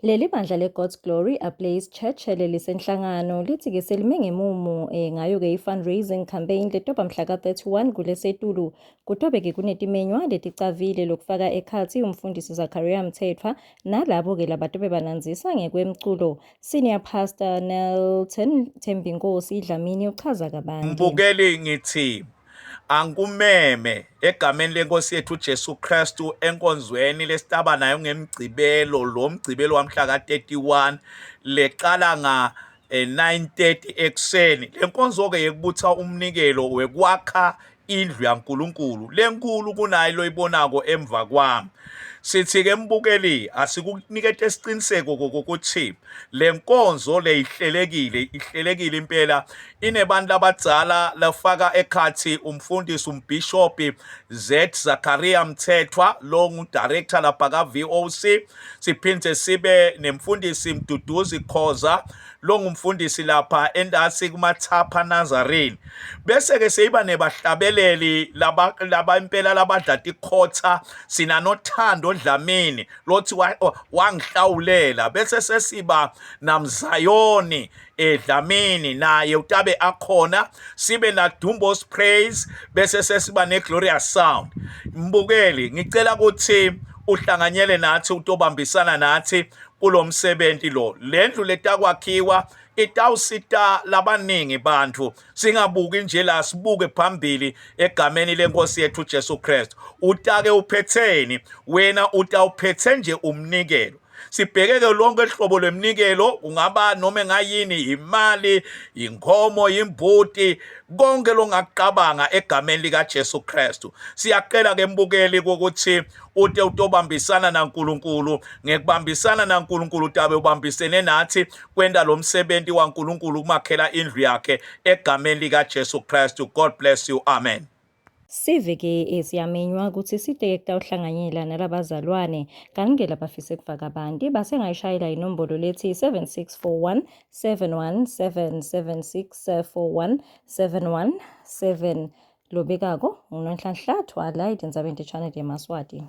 Leli bandla le-God's Glory Ablaze Church lelisenhlangano lithi-ke selime ngemumo ngayo-ke i-fundraising campaign letoba mhla ka-31 kulesetulu. Kutobe-ke kunetimenywa leticavile lokufaka ekhatsi umfundisi Zachariah Mthethwa nalabo-ke labatobe banandzisa ngekwemculo. Senior Pastor Nelton Thembinkosi Dlamini uchaza kabanti. Mbukeli ngithi angikumeme egameni lenkosi yethu Jesu Kristu enkonzweni lesitaba nayo ngemgcibelo lo mgcibelo wamhla ka-31 leqala nga 9:30 ekuseni. Lenkonzo ke yekubutha umnikelo wekwakha indlu yaNkulunkulu lenkulu kunayo loyibonako emva kwami. Sithi ke mbukeli, asikunikete isiqiniseko kokuthi lenkonzo leyihlelekile, ihlelekile impela, inebantu abadzala lafaka ekhathi umfundisi umbhishobhi Z Zakaria Mthethwa lo ngudirector lapha ka VOC, siphinde sibe nemfundisi Mduduzi Khoza lo ngumfundisi lapha entasi kumathapha Nazarene, bese ke seyiba nebahlabeleli laba laba impela labadla tikhotha, sinanothando Dlamini lothi wangihlawulela, bese sesiba namzayoni eDlamini naye utabe akhona, sibe na Dumbos Praise, bese sesiba ne Glorious Sound. Mbukeli, ngicela ukuthi uhlanganyele nathi, utobambisana nathi kulomsebenzi lo. Lendlu letakwakhiwa itawusita labaningi bantu, singabuki nje la, sibuke phambili egameni lenkosi yethu Jesu Kristu. Utake uphetheni wena? Utawuphethe nje umnikelo. Sibhekeke lonke hlobo lweminikelo, kungaba noma engayini, imali, inkomo, imbuti, konke longakucabanga egameni likaJesu Kristu. Siyacela ke mbukeli ukuthi ute utobambisana naNkulunkulu. Ngekubambisana naNkulunkulu utabe ubambisene nathi kwenta lo msebenzi waNkulunkulu kumakhela indlu yakhe egameni likaJesu Kristu. God bless you. Amen. Sive-ke siyamenywa ukuthi side kutawuhlanganyela nalabazalwane kanti-ke labafise kufaka abantu basengayishayela inombolo lethi 7641 717 7641 717. Lobekako nguNonhlanhla Thwala, itindzabeni te-Channel yeMaswati.